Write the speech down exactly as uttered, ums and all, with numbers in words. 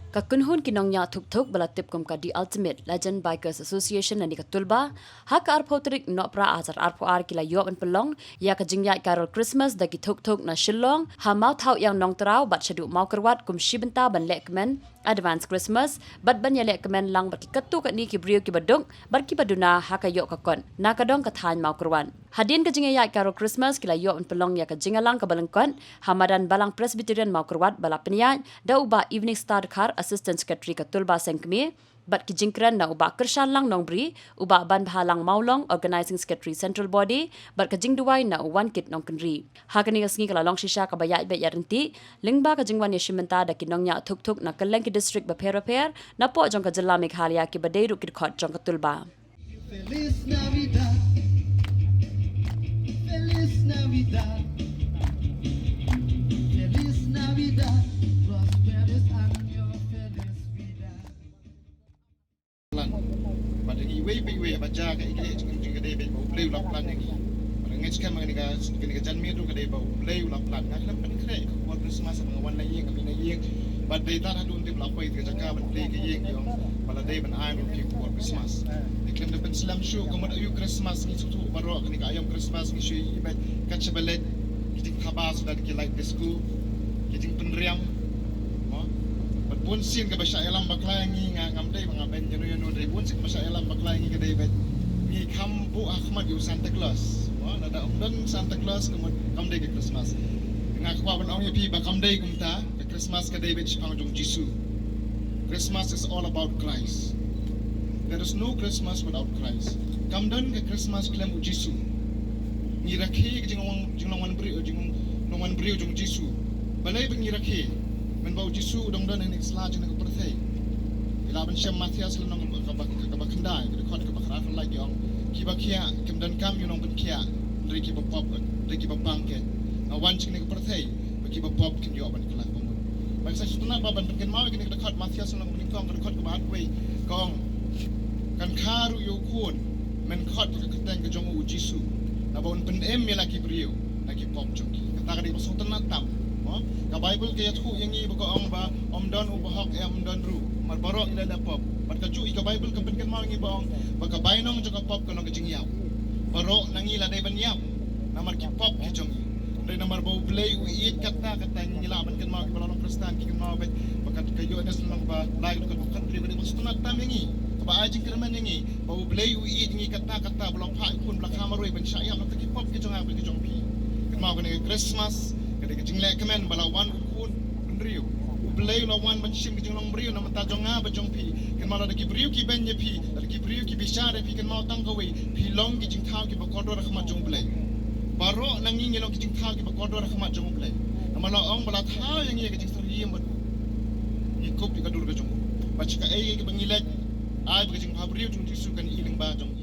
Ka kynhun ki nongñiah thuk thuk ba la tip kum ka The Ultimate Legend Bikers Association na ka Tulba, ha ka arphew tarik Nohprah ar hajar arphew ar ki la ïoh ban pynlong ïa ka jingïaid Carol Christmas da ki thuk thuk na Shillong ha Mawthawiang Nongtraw bad shaduh Mawkyrwat kum shi bynta ban leh kmen Advance Christmas bad ban ïaleh kmen lang bad ki katto katne ki briew kiba duk bad kiba duna ha ka ïoh ka kot na ka dong ka thaiñ Mawkyrwat. Hadien ka jingïaid Carol Christmas ki la ïoh ban pynlong ïa ka jingïalang kaba lyngkot ha madan Balang Presbyterian Mawkyrwat ba la pynïaid da u Bah Evening Star Dkhar, Assistant Secretary ka Tulba Sengkmie, bad ki jingkren na u Bah Kyrshanlang Nongbri, u Bah Banbhalang Mawlong, Organizing Secretary Central Body, bad ka jingduwai na u Wankit Nongkynrih. Ha kane ka sngi ka la long shisha kaba ïaid beit ïaid ryntih lyngba ka jingwan ïashim bynta da ki nongñiah thuk thuk na kylleng ki district bapher bapher napoh jong ka jylla Meghalaya kiba dei ruh ki dkhot jong ka Tulba. Feliz Navidad. Feliz Navidad. Feliz Navidad. Prosperos años, feliz vida. Plan. Bad ïa ngi iwei pa iwei ba jia ka ïa ka jingim jong ka dei beit ba U Blei u la plan ïa ngi. Bad nga ngeit skhem ba kane ka, kane ka janmiet ruh ka dei ba U Blei u la plan. Nga khlem pynkhreh ka khubor Christmas ba nga wan na ïing, nga mih na ïing. Bad dei tat haduh ynda ba la poi ka jaka ban plie ka ïing ïong ba la dei ban ai ruh ki khubor Christmas. Nga khlem da pynslem shuh ka mut aïu Christmas ngi sngewthuh baroh kane ka aïom Christmas ngi shu ïohi beit kat shaba leit ki jingthaba suda ki light disco, ki jingpynriam. Mo? Bad bun sien kaba shah ïalam bakla ïa ngi, nga ngam dei ba nga beiñ ïano ïano, dei bun sien kaba shah ïalam bakla ïa ngi ka dei beit ngi kham buh ha khmat ïa u Santa Claus. Mo? Lada ym don Santa Claus ka mut kam dei ka Christmas. Nga kwah ban ong ïa phi ba kam dei kumta. Ka Christmas ka dei beit shaphang jong Jisu. Christmas is all about Christ. There is no Christmas without Christ. Kam don ka Christmas khlem u Jisu. Ngi rakhe ka jinglong, jinglong wan briew, jinglong wan briew jong u Jisu. Balei ba ngi rakhe? Mynba u Jisu u dang don ha kane ka sla jong kane ka pyrthei. Ngi lah ban shem Mathaios lynnong kaba, kaba, kaba khyndai, ka dkhot kaba khatphra ka la ong, kiba khiah kim donkam ïa u nongpynkhiah, hynrei kiba pop, hynrei kiba pang keiñ. Nga wan sha kane ka pyrthei ba kiba pop kin ïoh ban kylla ka bamut. Bad sa sngewtynnat ba ban pynkynmaw ïa kane ka dkhot Mathaios lynnong kaba nyngkong, ka dkhot kaba arphew wei, ka ong, kan kha ruh ïa u Khun men khot ïa ka kyrteng ka jong u Jisu, naba un pynim ïa la ki briew na ki pop jong ki. Kata ka dei ba sngewtynnat tam. Mo? Ka Baibl ka ïathuh ïa ngi ba ka ong ba ym don u bahok, ym don ruh, namar baroh ngi la leh pop. Bad kajuh hi ka Baibl ka pynkynmaw ïa ngi ba ong ba ka bainong jong ka pop ka long ka jingïap. Baroh na ngi la dei ban ïap namar ki pop ki jong ngi. Hynrei namar ba U Blei u ïeit katta katta, ngi lah ban kynmaw, kiba la long Khristan ki kynmaw beit ba kat ka Ïoannis lynnong ba lai ka dkhot khatphra ka dei ba sngewtynnat tam ïa ngi, kaba ai jingkyrmen ïa ngi ba U Blei u ïeit ïa ngi katta katta, ba la phah u Khun ba la kha marwei ban shah ïap na ki pop ki jong nga bad ki jong phi. Kynmaw kane ka Christmas ka dei ka jingleh kmen ba la wan u Khun bynriew. U Blei u la wan ban shim ka jinglong briew na bynta jong nga bad jong phi. Kynmaw lada ki briew ki beiñ ïa phi, lada ki briew ki bishar ïa phi, kynmaw tang kawei, phi long ki jingthaw kiba kordor ha khmat jong U Blei. Baroh na ngi ngi long ki jingthaw kiba kordor ha khmat jong U Blei. Namar la ong ba la thaw ïa ngi ïa ka jingsyriem bad u. Ngi kup ïa ka dur ka jong u. Bad sha kaei kaei kaba ngi leit, ai ba ka jingbhabriew jong u Jisu kan i lyngba jong u.